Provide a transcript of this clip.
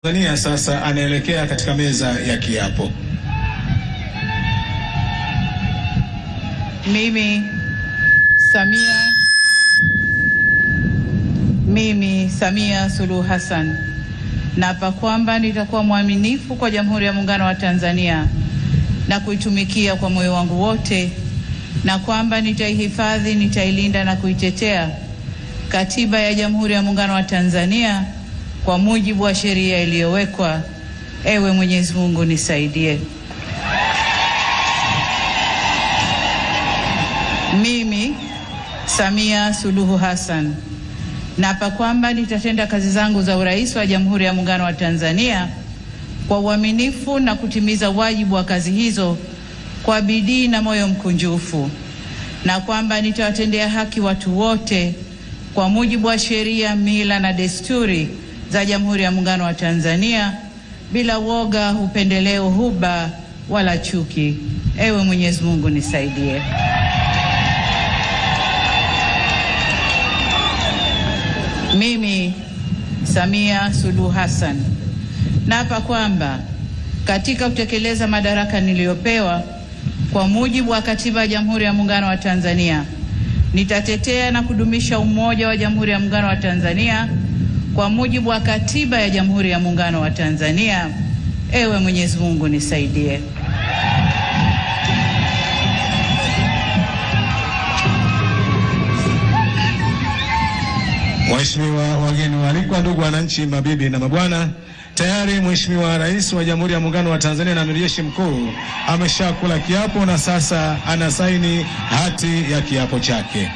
Tanzania sasa anaelekea katika meza ya kiapo. Mimi Samia Suluhu Hassan naapa kwamba nitakuwa mwaminifu kwa Jamhuri ya Muungano wa Tanzania na kuitumikia kwa moyo wangu wote, na kwamba nitaihifadhi, nitailinda na kuitetea Katiba ya Jamhuri ya Muungano wa Tanzania kwa mujibu wa sheria iliyowekwa. Ewe Mwenyezi Mungu nisaidie. Mimi Samia Suluhu Hassan naapa kwamba nitatenda kazi zangu za urais wa Jamhuri ya Muungano wa Tanzania kwa uaminifu na kutimiza wajibu wa kazi hizo kwa bidii na moyo mkunjufu, na kwamba nitawatendea haki watu wote kwa mujibu wa sheria, mila na desturi za Jamhuri ya Muungano wa Tanzania bila woga, upendeleo, huba wala chuki. Ewe Mwenyezi Mungu nisaidie. Mimi Samia Suluhu Hassan naapa kwamba katika kutekeleza madaraka niliyopewa kwa mujibu wa Katiba ya Jamhuri ya Muungano wa Tanzania, nitatetea na kudumisha umoja wa Jamhuri ya Muungano wa Tanzania kwa mujibu wa Katiba ya Jamhuri ya Muungano wa Tanzania. Ewe Mwenyezi Mungu nisaidie. Mheshimiwa wageni waalikwa, ndugu wananchi, mabibi na mabwana, tayari Mheshimiwa Rais wa Jamhuri ya Muungano wa Tanzania na Amiri Jeshi Mkuu ameshakula kiapo na sasa anasaini hati ya kiapo chake.